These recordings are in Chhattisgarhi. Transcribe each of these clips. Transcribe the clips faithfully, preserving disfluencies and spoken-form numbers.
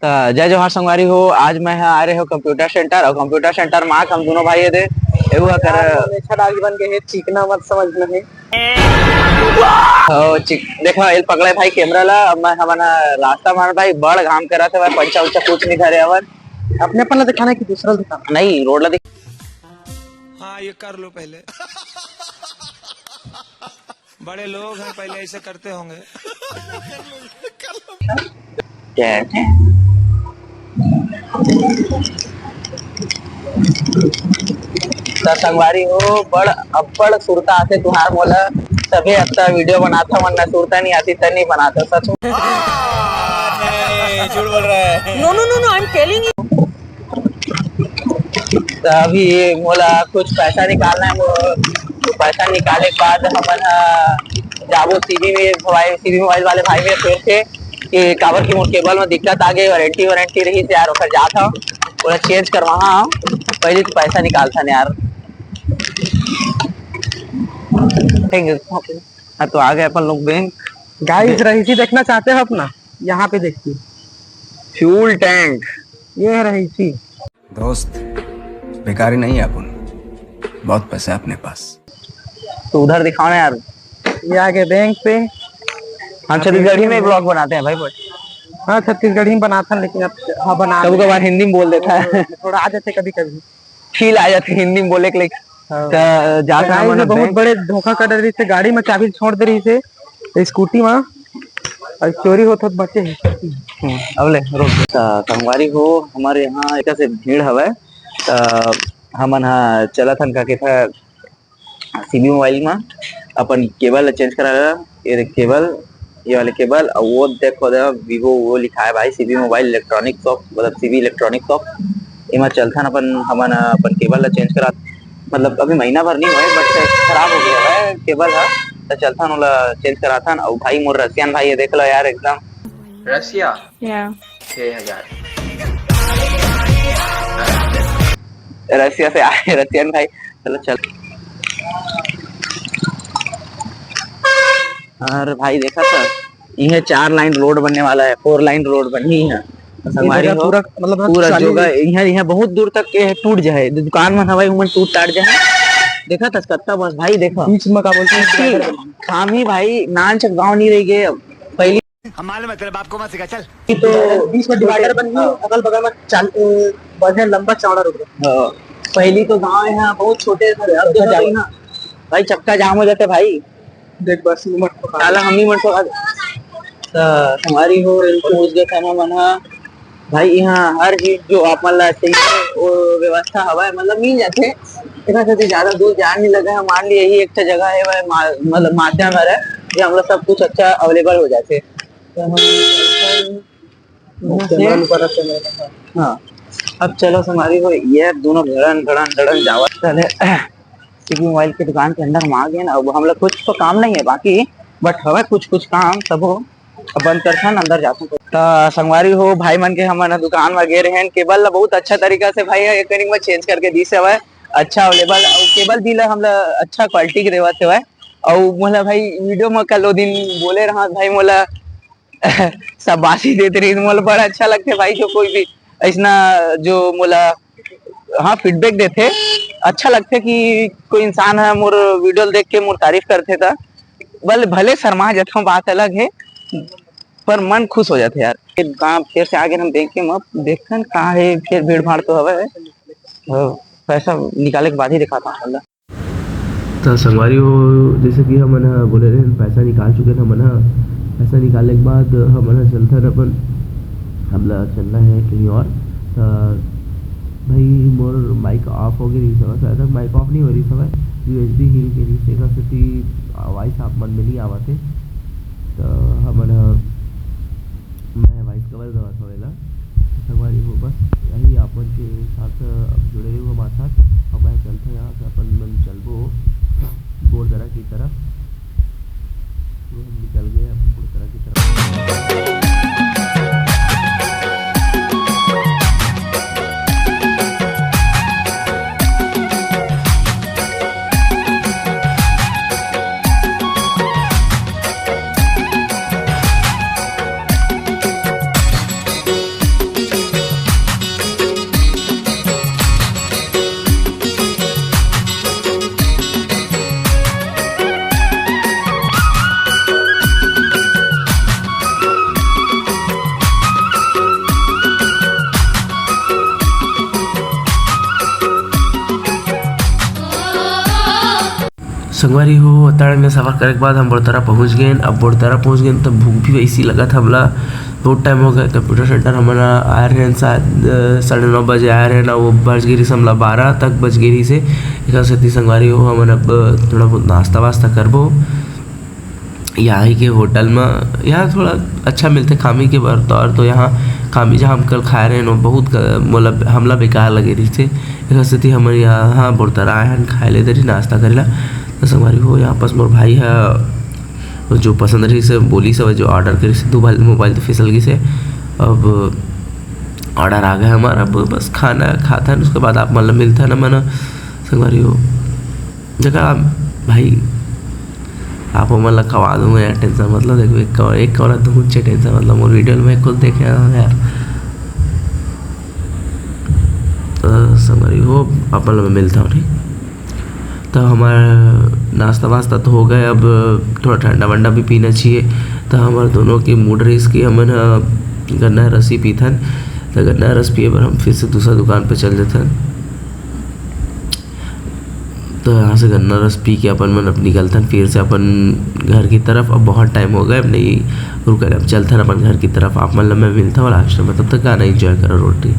अ, जय जोहार संगवारी हो, आज मैं ह आ रहे हो computer center, और computer center मा हम दोनों भाई ये दे, एहू ह कर अच्छा डाली बन गए हे, चीखना मत समझना हे। हो, चिक-, देखो, एल पकड़े भाई camera ला, अब मैं, हमन ह रास्ता मा भाई बड़ घाम करत हे, पंचा उंचा कुछ नहीं धरे हवन। अपने अपन ला दिखाना है कि दूसरा ला दिखाना? नहीं, road ला दिख- हाँ, ये कर लो पहले। बड़े लोग हैं, पहले ऐसे करते होंगे। क्या है? त संगवारी हो, बड़ अब्बड़ सुरता आथे तुहार मोला, तभे अतना video बनाथव, वरना सुरता नहीं आती त नहीं बनाथव, सच में। नहीं, झूठ बोल रहा है। No, no, no, no, I am telling you। त अभी ये मोला कुछ पैसा निकालना है, वो पैसा निकाले के बाद हमन ह जाबो सीबी में, भाई, सीबी मोबाइल वाले भाई में फिर से कि काबर कि मोर cable में दिक्कत आ गई, warranty वारंटी रही से यार, ओकर जात हव, ओला change करवाहा हव, पहले तो पैसा निकालथन यार। Thank you। हाँ, तो आ गए अपन लोग बैंक। गाइस, रईसी देखना चाहते हो अपना? यहाँ पे देखिए, fuel tank। ये है रईसी। दोस्त, बेकारी नहीं है अपन, बहुत पैसा है अपने पास। तो उधर दिखाओ ना यार। ये आ गए बैंक पे। हम छत्तीसगढ़ी में vlog बनाते हैं भाई, but हाँ, छत्तीसगढ़ी में बनाता है, लेकिन अब हाँ, बना कभी कभार हिंदी में बोल देता है। थोड़ा आ जाते कभी कभी। Feel आ जाथे हिंदी में बोले के लिए। हाँ। त जात गाड़ी हन में हमन बहुत बैंक। बड़े धोखा कर रही से, गाड़ी में चाबी छोड़ दे रही से, स्कूटी में, और चोरी होत होत बचे हे। हम्म, अब ले, रोक। त संगवारी हो, हमर यहाँ एकर से भीड़ हवय, त हमन ह चलत हन का कथे सीबी मोबाइल में अपन cable ला change करा ला। ये देख cable, ये वाले cable, और वो देखो दे Vivo वो लिखा है भाई, सीबी मोबाइल electronic shop, मतलब सीबी electronic shop। एमा चलथन अपन, हमन अपन cable ला change करा, मतलब अभी महीना भर नहीं हुआ है, but खराब हो गया है cable हा, तो चलथन ओला change कराथन। और भाई मोर रसियन भाई, ये देख लो यार, एकदम रसिया। या। छह हजार। रसिया से आए रसियन भाई, चलो चल। अरे भाई, देखा था, इहे चार line road बनने वाला है, four line road बनही है। संगवारी हो, पूरा, मतलब, पूरा चालू जोगा, है। इहाँ, इहाँ बहुत दूर तक के टूट जाए, दुकान मन हवाई उमन टूट टाट जाए। देखा था कत्ता बस भाई, देखा। बीच में का बोलते हैं, divider बना। खामी भाई, नान चक गाँव नहीं रह गए अब। पहली हम मालूम है, तेरे बाप को मत सिखा, चल। तो बीच में divider बन गई, हाँ। अगल बगल में चाल-, अ, बढ़िया लंबा चौड़ा road बन गया। हाँ। पहली तो गाँव है यहाँ बहुत छोटे थे, अब देखो जाओ। ना भाई, चक्का जाम हो जाते भाई। देख बस, ये मत पकड़। साला हम ही मत पकड़। तो हमारी हो, इनको पूछ गए खाना मना। भाई, यहाँ हर चीज जो आप मन ला चाहिए, वो व्यवस्था हवा है, मतलब, मिल जाते। एकरा सेती ज्यादा दूर जाए नहीं लगा है। मान लिया, यही एक ठो जगह है, वह मा-, मतलब, माध्यम है, जो हम लोग सब कुछ अच्छा available हो जाते। तो हम हाँ। अब चलो, संगवारी हो, ये दोनों धड़न, धड़न, धड़न जावत चले। सीबी मोबाइल के दुकान के अंदर में आ गए ना। अब हम लोग कुछ तो काम नहीं है बाकी, but हवे कुछ, कुछ काम तभो। अब बंद करथन, अंदर जाथन। त संगवारी हो, भाई मन के हमन ह दुकान में गे रहेन, cable ला बहुत अच्छा तरीका से भाई ह एक कनिक में change करके दीस हवय, अच्छा available, अउ cable भी ला हमला अच्छा quality के देवत हवय। अउ मोला भाई video में कल ओ दिन बोले रहा भाई, मोला शाबाशी देते रहिस, मोला बड़ा अच्छा लगथे भाई, जो कोई भी अइसना जो मोला, हाँ, feedback देथे, अच्छा लगथे कि कोई इंसान ह मोर video ल देख के मोर तारीफ करथे, त भले, भले शर्मा जाथव, बात अलग है, पर मन खुश हो जाथे यार। फिर गाँव फिर से आगे हम बैंक के म देखथन कहाँ है, फिर भीड़ भाड़ तो हवे, हाँ, पैसा निकाले के बाद ही दिखाता हूँ। त संगवारी हो, जैसे कि हमन ह बोले रहेन, पैसा निकाल चुके हन हमन ह। पैसा निकाले के बाद हमन ह चलथन अपन, हमला चलना है कहीं और। त भाई, मोर mic off हो गई रही हवय, शायद mic off नहीं हो रही हवय, USB हिल के रही, तेकर सेती voice आप मन में नहीं आवत हे। त हमन ह, मैं voice cover देवत हवं एला। संगवारी हो, बस यही आप मन के साथ अब जुड़े रहो हमारे साथ। अब मैं चलता हूँ यहाँ से, अपन मन चलबो बोरदरा की तरफ। तो हम निकल गए अब बोरदरा की तरफ। संगवारी हो, अतड़ा में सफर करे के बाद हम बोड़तरा पहुँच गेन। अब बोड़तरा पहुँच गेन, त भूख भी वैसी लगत हमला। बहुत टाइम हो गए। कंप्यूटर सेंटर हमन आए रहेन, शायद, अ, साढ़े नौ बजे आए रहेन, अउ बज गे रिहिस हमला बारह तक बज गे रिहिस हे। एकर सेती संगवारी हो, हमन अब थोड़ा बहुत नाश्ता वास्ता करबो। यहाँ के होटल म, यहाँ थोड़ा अच्छा मिलथे खामी के बर तौर, तो यहाँ खामी जहाँ हम कल खाए रहेन, वो बहुत ग-, मोला, हमला बेकार लगे रिहिस हे। एकर सेती हमन यहाँ बोड़तरा आए हन खाए ले दरी नाश्ता करे ला। तो संगवारी हो, यहाँ पास मोर भाई ह जो पसंद रहिस हे, बोलिस हवय, जो order करिस हे, दू बार मोबाइल तो फिसल गिस हे। अब order आ गए हमार, अब बस खाना खाथन, उसके बाद आप मन ला मिलथन हमन ह। संगवारी हो, जगह भाई, आप मन ला खवा दूंगा यार, tension मत लो। देखो, एक कौ-, एक कौरा दूंचे, tension मत लो। मोर video में खुद देखे हव यार। तो संगवारी हो, आप मन ला मैं मिलता हूँ, ठीक? तो हमार नाश्ता वास्ता तो हो गए, अब थोड़ा ठंडा वंडा भी पीना चाहिए। तो हमार दोनों के mood रहिस कि हमन ह गन्ना रस ही पीथन। तो गन्ना रस पिए बर हम फिर से दूसरा दुकान पे चल देथन। तो यहाँ से गन्ना रस पी के अपन मन अब निकलथन फिर से अपन घर की तरफ। अब बहुत टाइम हो गए, अब नहीं रुकन, अब चलथन अपन घर की तरफ। आप मन ला मैं मिलता हूँ लास्ट में, तब तक गाना enjoy करो, रोटी।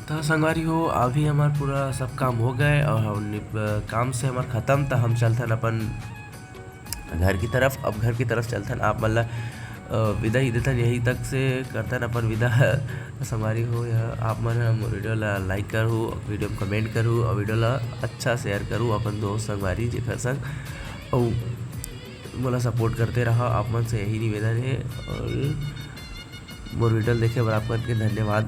तो संगवारी हो, अभी हमार पूरा सब काम हो गए और हम निप-, काम से हमार ख़त्म, तो हम चलथन अपन घर की तरफ। अब घर की तरफ चलथन, आप मन ला, अ, विदा ही देथन, यही तक से करथन अपन विदा। तो संगवारी हो, यह आप मन ह मोर video ला like करहू, video में comment करहू और video ला अच्छा share करहू अपन दोस्त संगवारी जेकर संग, और मोला support करते रहा। आप मन से यही निवेदन है और मोर video देखे बर आप मन के धन्यवाद।